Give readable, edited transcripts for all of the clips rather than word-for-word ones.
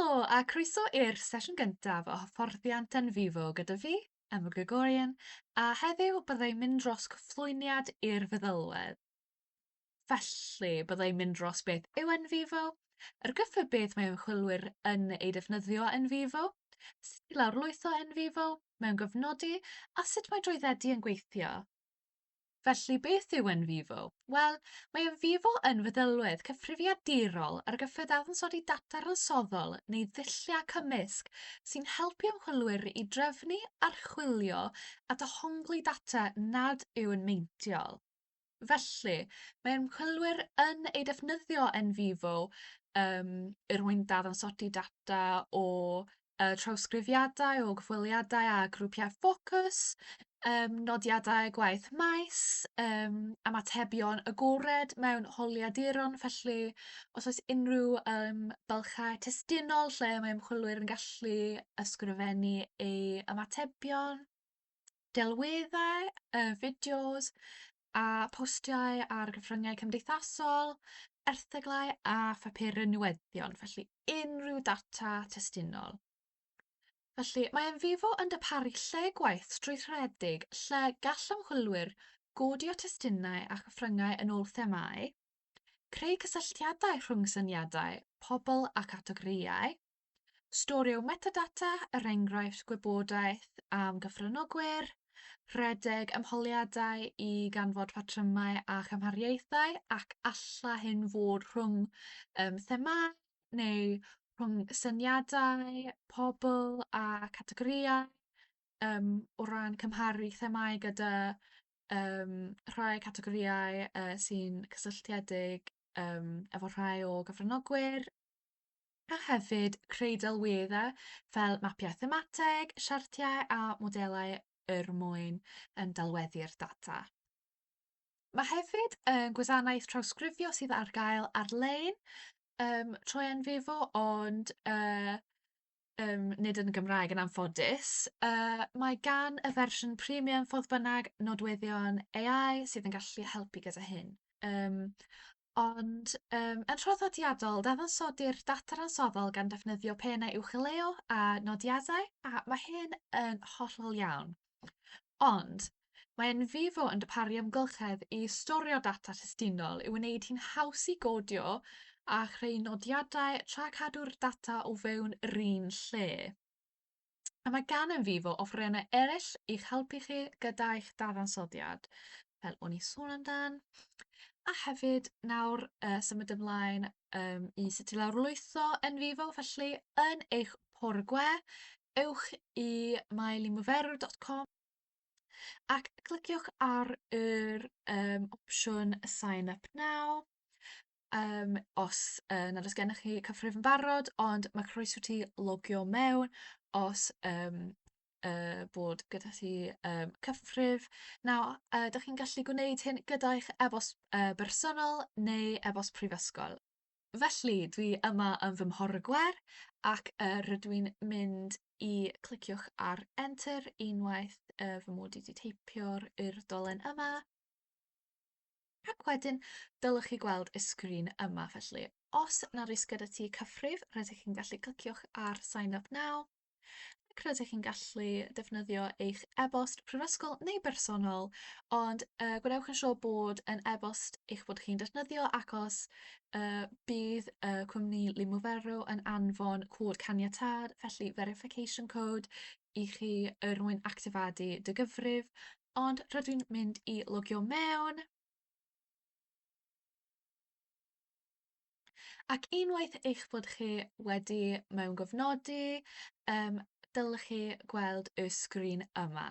Helo a croeso i'r sesiwn gyntaf o hyfforddiant NVivo gyda fi, Emma Gregorian, a heddiw byddai'n mynd dros cyflwyniad i'r feddylwedd. Felly, byddai'n mynd dros beth yw NVivo, ar gyfer beth mae ymchwilwyr yn ei defnyddio NVivo, sut i lawrlwytho NVivo, mewn gyfnodi, a sut mae drwyddedu yn gweithio. Felly, beth yw NVivo? Wel, mae NVivo yn feddylwedd cyfrifiadurol ar gyfer dadansoddi data ansoddol neu ddulliau cymysg sy'n helpu ymchwilwyr i drefnu, archwilio a dehongli data nad yw'n meintiol. Felly, mae ymchwilwyr yn ei defnyddio NVivo er mwyn dadansoddi data o trawsgrifiadau, o gyfweliadau a grwpiau ffocws, nodiadau gwaith maes, ymatebion agored mewn holiaduron. Felly, os oes unrhyw bylchau testunol lle mae ymchwilwyr yn gallu ysgrifennu eu ymatebion, delweddau, fideos a postiau ar gyfryngau cymdeithasol, erthyglau a phapurau newyddion, felly unrhyw data testunol. Felly, mae NVivo yn darparu lle gwaith strwythuredig lle gall ymchwilwyr godio testunau a chyfryngau yn ôl themâu, creu cysylltiadau rhwng syniadau, pobl a categorïau, storio metadata, er enghraifft gwybodaeth am gyfranogwyr, rhedeg ymholiadau i ganfod patrymau a chymhariaethau, ac alla hyn fod rhwng themâu neu rhwng syniadau, pobl a categorïau, o ran cymharu themâu gyda rhai categorïau sy'n cysylltiedig efo rhai o gyfranogwyr, a hefyd creu delweddau fel mapiau themateg, siartiau a modelau er mwyn yn delweddu'r data. Mae hefyd yn gwasanaeth trawsgrifio sydd ar gael ar-lein trwy NVivo, ond nid yn y Gymraeg yn anffodus. Mae gan y fersiwn premium, fodd bynnag, nodweddion AI sydd yn gallu helpu gyda hyn. Ond yn traddodiadol, dadansoddi'r data ansoddol gan defnyddio pennau uwcholeuo a nodiadau, a mae hyn yn hollol iawn. Ond mae NVivo yn darparu amgylchedd i storio data testunol i'w wneud hi'n haws i godio a chreu nodiadau tra cadw'r data o fewn yr un lle. A mae gan NVivo offerynnau eraill i'ch helpu chi gyda'ch dadansoddiad, fel o'n i sôn amdan. A hefyd nawr symud ymlaen i sut i lawrlwytho NVivo. Felly, yn eich porwr gwe, ewch i mylumuvero.com ac cliciwch ar yr opsiwn Sign Up Now. Os nad oes gennych chi cyfrif yn barod, ond mae croeso ti logio mewn os bod gyda ti cyfrif. Nawr, dach chi'n gallu gwneud hyn gyda'ch e-bost bersonol neu e-bost prifysgol. Felly, dwi yma yn fy mhorwr gwer ac rydw i'n mynd i cliciwch ar Enter unwaith fy mod i wedi teipio'r yr dolen yma. Ac wedyn dylech chi gweld y sgrin yma. Felly, os nad oes gyda ti cyfrif, rydych chi'n gallu cliciwch ar Sign Up Now ac rydych chi'n gallu defnyddio eich e-bost prifysgol neu bersonol, ond gwnewch yn siŵr bod yn e-bost eich bod chi'n defnyddio achos bydd y cwmni Lumuvero yn anfon cod caniatâd, felly verification code, i chi er mwyn actifadu dy gyfrif. Ond rydw i'n mynd i logio mewn. Ac unwaith eich bod chi wedi mewngofnodi, dylech chi gweld y sgrin yma.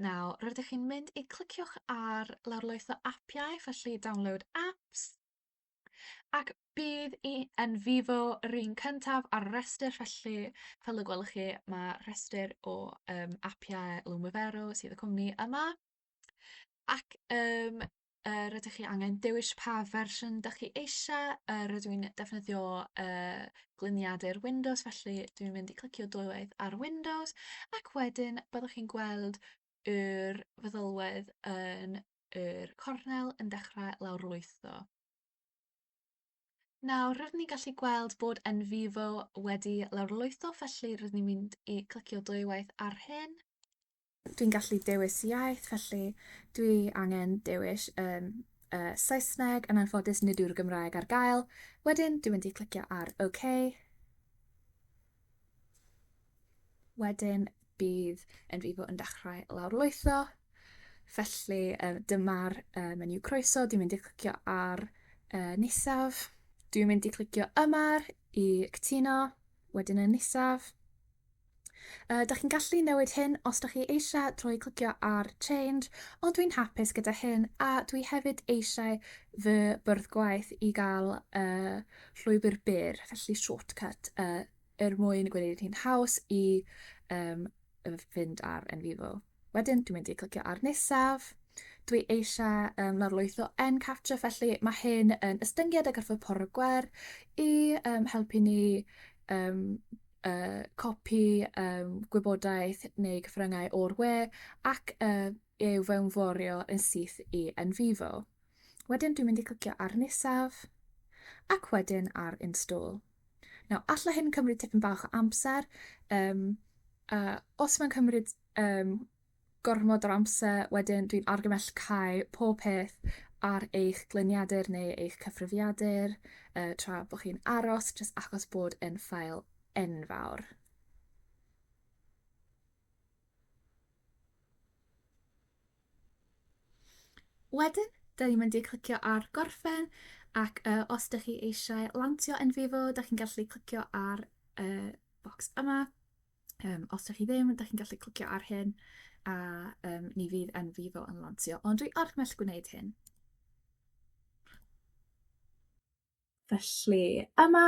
Nawr, rydych chi'n mynd i cliciwch ar lawrlwytho apiau, felly download apps. Ac bydd i NVivo yr un cyntaf ar y rhestr, felly fel y gwelwch chi, mae rhestr o apiau Lumuvero sydd y cwmni yma. Ac rydych chi angen dewis pa fersiwn dych chi eisiau. Rydw i'n defnyddio gliniadur Windows, felly dwi'n mynd i clicio dwywaith ar Windows ac wedyn byddwch chi'n gweld yr feddylwedd yn yr cornel yn dechrau lawrlwytho. Nawr, rydyn ni'n gallu gweld bod NVivo wedi lawrlwytho, felly rydyn ni'n mynd i clicio dwywaith ar hyn. Dwi'n gallu dewis iaith, felly dwi angen dewis um, Saesneg, yn anffodus nid yw'r Gymraeg ar gael. Wedyn, dwi'n mynd i clicio ar OK. Wedyn bydd NVivo yn dechrau lawrlwytho. Felly dyma'r menu croeso, dwi'n mynd i clicio ar nesaf. Dwi'n mynd i clicio yma i cytuno, wedyn y nesaf. Da chi'n gallu newid hyn os da chi eisiau trwy clicio ar Change, ond dwi'n hapus gyda hyn a dwi hefyd eisiau fy bwrdd gwaith i gael llwybr byr, felly shortcut, er mwyn gwneud hi'n haws i fynd ar NVivo. Wedyn dwi'n mynd i clicio ar nesaf. Dwi eisiau lawrlwytho NCapture, felly mae hyn yn ystyngiad ar gyfer porwr gwer i helpu ni copi gwybodaeth neu cyfryngau o'r we ac i'w fewnforio yn syth i NVivo. Wedyn dwi'n mynd i clicio ar nesaf ac wedyn ar install. Nawr, alla hyn cymryd tipyn bach o amser. Os mae'n cymryd gormod o'r amser, wedyn dwi'n argymell cau pob peth ar eich gliniadur neu eich cyfrifiadur tra bod chi'n aros, jyst achos bod yn ffael enfawr. Wedyn, da ni'n mynd i clicio ar gorffen ac os ydych chi eisiau lansio NVivo, da chi'n gallu clicio ar y bocs yma. Os ydych chi ddim, da chi'n gallu clicio ar hyn a ni fydd NVivo yn lansio. Ond dwi argymell gwneud hyn. Felly yma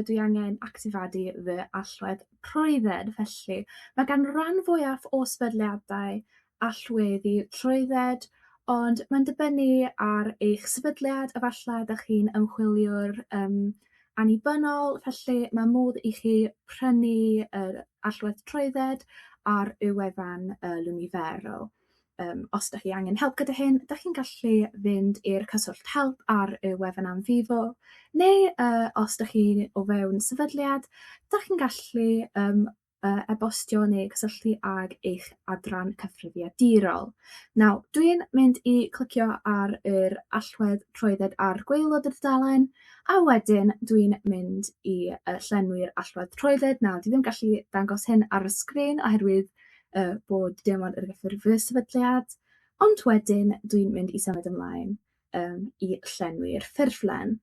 dwi angen actifadu fy allwedd trwydded. Felly mae gan ran fwyaf o sefydliadau allweddi trwydded, ond mae'n dibynnu ar eich sefydliad. Efallai ydych chi'n ymchwiliwr annibynnol, felly mae modd i chi prynu yr allwedd trwydded ar y wefan Lumivero. Os ydych chi angen help gyda hyn, ydych chi'n gallu fynd i'r cyswllt help ar y wefan NVivo, neu os ydych chi o fewn sefydliad, ydych chi'n gallu e-bostio neu cysylltu ag eich adran cyfrifiadurol. Nawr, dwi'n mynd i clicio ar yr allwedd trwydded ar gwaelod y dudalen, a wedyn dwi'n mynd i llenwi'r allwedd trwydded. Nawr, dwi ddim gallu dangos hyn ar y sgrin oherwydd bod dim ond ar gyfer fy sefydliad, ond wedyn dwi'n mynd i symud ymlaen i llenwi'r ffurflen.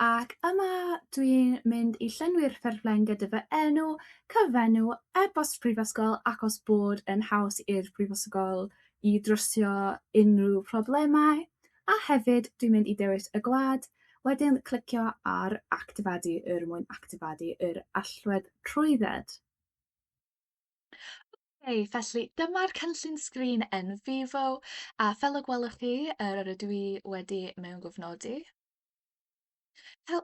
Ac yma dwi'n mynd i llenwi'r ffurflen gyda fy enw, cyfenw, e-bost prifysgol ac os bod yn haws i'r brifysgol i drwsio unrhyw problemau. A hefyd dwi'n mynd i dewis y gwlad, wedyn clicio ar actifadu er mwyn actifadu yr allwedd trwydded. Ok, felly dyma'r cynllun sgrin NVivo, a fel y gwelwch chi, yr ydw i wedi mewngofnodi. Hel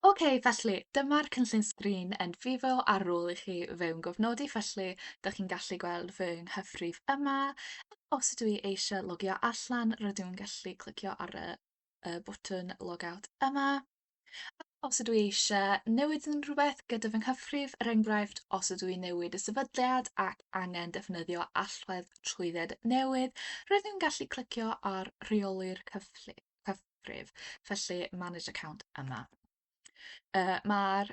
Ok, felly dyma'r cynllun sgrin NVivo ar ôl i chi fewngofnodi, felly dych chi'n gallu gweld fy nghyfrif yma. Os ydw i eisiau logio allan, rydw i'n gallu clicio ar y, y botwm logout yma. Os ydw i eisiau newid unrhyw beth gyda fy nghyfrif, er enghraifft, os ydw i'n newid y sefydliad ac angen defnyddio allwedd trwydded newydd, rydw i'n gallu clicio ar rheoli'r cyfrif, felly Manage Account yma. Mae'r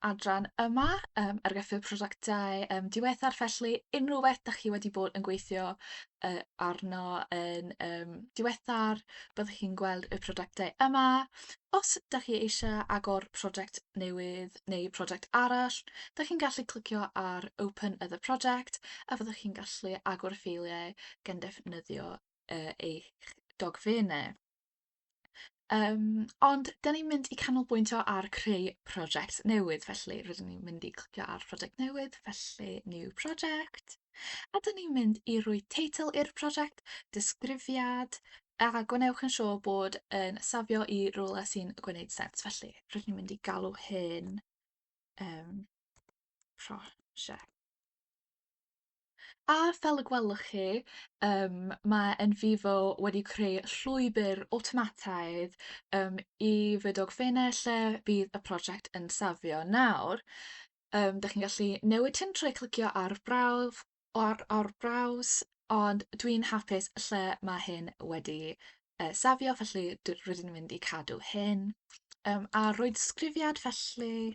adran yma ar gyfer prosiectau diweddar, felly unrhyw beth dach chi wedi bod yn gweithio arno yn diweddar, byddwch chi'n gweld y prosiectau yma. Os dach chi eisiau agor prosiect newydd neu prosiect arall, dach chi'n gallu clicio ar Open Other Project a fyddwch chi'n gallu agor y ffeiliau gan defnyddio eich dogfennau. Ond dan ni'n mynd i canolbwyntio ar creu prosiect newydd, felly rydyn ni'n mynd i clicio ar prosiect newydd, felly New Project, a dan ni'n mynd i roi teitl i'r prosiect, disgrifiad, a gwnewch yn siŵr bod yn safio i rywle sy'n gwneud sens. Felly rydyn ni'n mynd i galw hyn prosiect. A fel y gwelwch chi, mae NVivo wedi creu llwybr awtomataidd i fy dogfennau lle bydd y prosiect yn safio nawr. Dach chi'n gallu newid hyn trwy clicio ar brawf, ar browse, ond dwi'n hapus lle mae hyn wedi safio, felly rydyn ni'n mynd i cadw hyn. A rhoi disgrifiad felly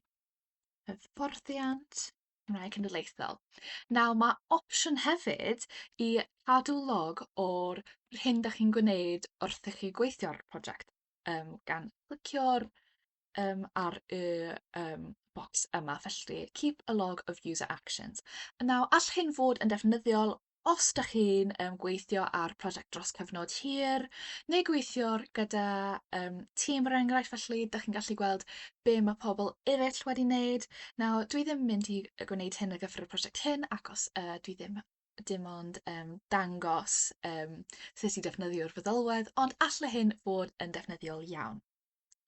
hyfforddiant Cymraeg Cenedlaethol. Nawr mae opsiwn hefyd i cadw log o'r hyn dach chi'n gwneud wrth i chi gweithio ar y prosiect gan clicio'r ar y bocs yma, felly keep a log of user actions. Nawr, all hyn fod yn defnyddiol os dach chi'n gweithio ar prosiect dros cyfnod hir neu gweithio gyda tîm er enghraifft, felly dach chi'n gallu gweld be mae pobl eraill wedi wneud. Nawr, dwi ddim yn mynd i gwneud hyn ar gyfer y prosiect hyn achos dwi ddim dim ond dangos sut i defnyddio'r feddalwedd, ond alle hyn fod yn defnyddiol iawn.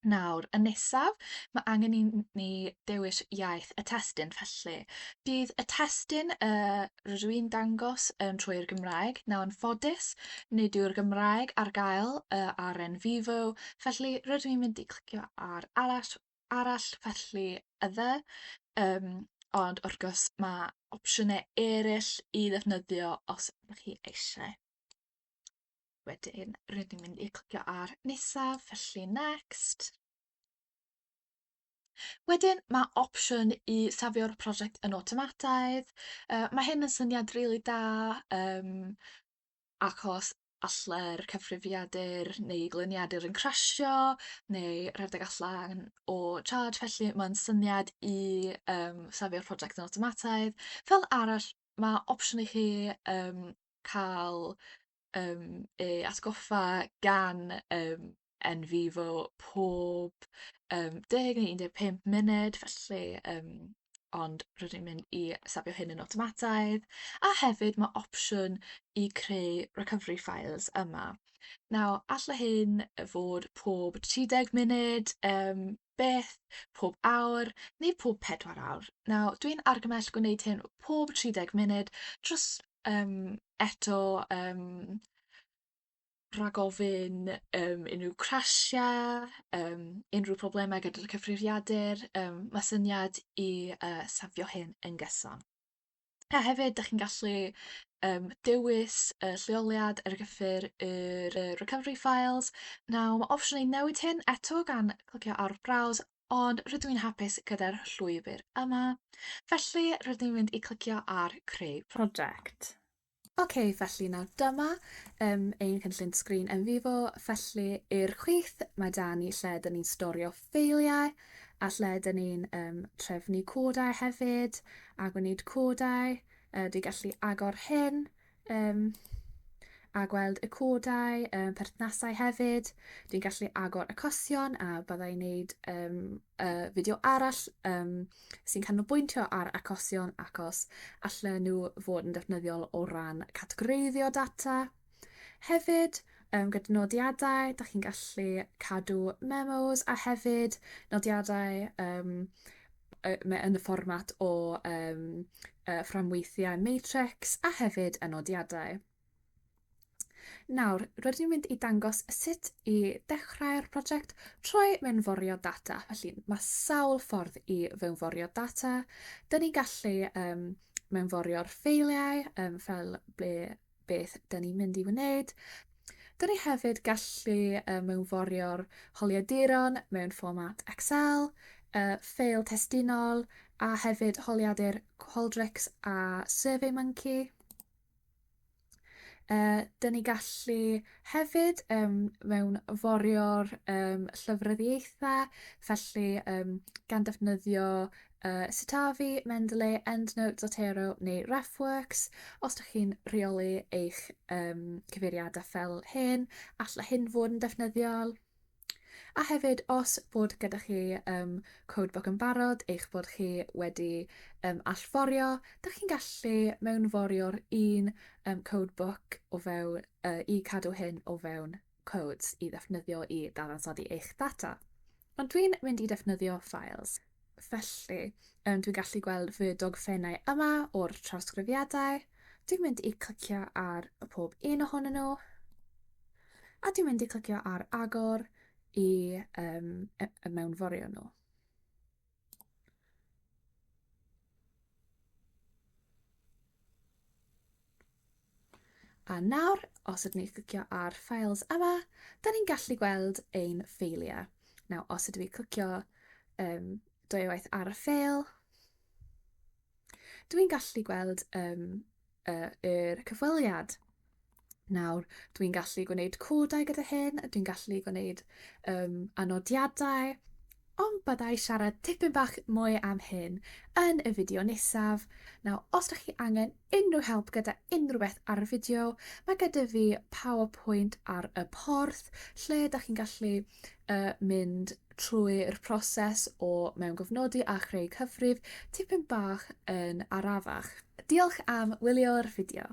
Nawr, y nesaf, mae angen i ni dewis iaith y testun, felly bydd y testun rydw i'n dangos yn trwy'r Gymraeg. Nawr, yn ffodus, nid yw'r Gymraeg ar gael ar NVivo, felly rydw i'n mynd i clicio ar arall, felly other, ond wrth gwrs mae opsiynau eraill i ddefnyddio os ydych chi eisiau. Wedyn, rydyn ni'n mynd i clicio ar nesaf, felly next. Wedyn, mae opsiwn i safio'r prosiect yn awtomataidd. Mae hyn yn syniad rili da achos alle'r cyfrifiadur neu gliniadur yn crasio neu rhedeg allan o charge, felly mae'n syniad i safio'r prosiect yn awtomataidd. Fel arall, mae opsiwn i chi cael ei atgoffa gan NVivo pob 10 neu 15 munud, felly ond rydyn ni'n mynd i safio hyn yn awtomataidd. A hefyd mae opsiwn i creu recovery files yma. Nawr, alle hyn fod pob 30 munud, beth, pob awr neu pob 4 awr. Nawr, dwi'n argymell gwneud hyn pob 30 munud dros eto rhag ofyn unrhyw crasiau, unrhyw problemau gyda'r cyfrifiadur. Mae syniad i safio hyn yn gyson. A hefyd, dach chi'n gallu dewis y lleoliad ar gyfer yr recovery files. Nawr, mae opsiwn i newid hyn eto gan clicio ar browse, ond rydw i'n hapus gyda'r llwybr yma. Felly, rydw i'n mynd i clicio ar creu project. OK, felly nawr dyma ein cynllun sgrin NVivo. Felly i'r chwith mae da ni lle dyn ni'n storio ffeiliau a lle dyn ni'n trefnu codau hefyd a gwneud codau. Dwi'n gallu agor hyn a gweld y codau, perthnasau hefyd. Dwi'n gallu agor achosion a byddai'n wneud fideo arall sy'n canolbwyntio ar achosion achos allan nhw fod yn defnyddiol o ran categoreiddio data. Hefyd, gyda nodiadau, dach chi'n gallu cadw memos a hefyd nodiadau yn y fformat o fframweithiau matrix a hefyd y nodiadau. Nawr, rydyn ni'n mynd i dangos sut i dechrau'r prosiect trwy mewnforio data. Felly, mae sawl ffordd i fewnforio data. Dyn ni'n gallu mewnforio'r ffeiliau fel beth dyn ni'n mynd i wneud. Dyn ni hefyd gallu mewnforio'r holiaduron mewn fformat Excel, ffeil testunol a hefyd holiadur Qualtrics a SurveyMonkey. Dyn ni gallu hefyd mewnforio'r llyfryddiaethau, felly gan defnyddio Citavi, Mendeley, EndNote, Zotero neu RefWorks. Os ydych chi'n rheoli eich cyfeiriadau fel hyn, alla hyn fod yn defnyddiol. A hefyd, os bod gyda chi codebook yn barod, eich bod chi wedi allforio, dych chi'n gallu mewnforio'r un codebook o fewn, i cadw hyn o fewn codes i ddefnyddio i ddadansoddi eich data. Ond dwi'n mynd i defnyddio files. Felly, dwi'n gallu gweld fy dogfennau yma o'r trawsgrifiadau. Dwi'n mynd i clicio ar pob un ohonyn nhw, a dwi'n mynd i clicio ar agor i y mewnforio nhw. A nawr, os ydyn ni'n clicio ar files yma, da ni'n gallu gweld ein ffeiliau. Nawr, os ydw i'n clicio dwywaith ar y ffeil, dwi'n gallu gweld yr cyfweliad. Nawr, dwi'n gallu gwneud codau gyda hyn, dwi'n gallu gwneud anodiadau, ond byddai siarad tipyn bach mwy am hyn yn y fideo nesaf. Nawr, os ydych chi angen unrhyw help gyda unrhyw beth ar y fideo, mae gyda fi PowerPoint ar y porth, lle ydych chi'n gallu mynd trwy'r proses o mewngofnodi a chreu cyfrif tipyn bach yn arafach. Diolch am wylio'r fideo.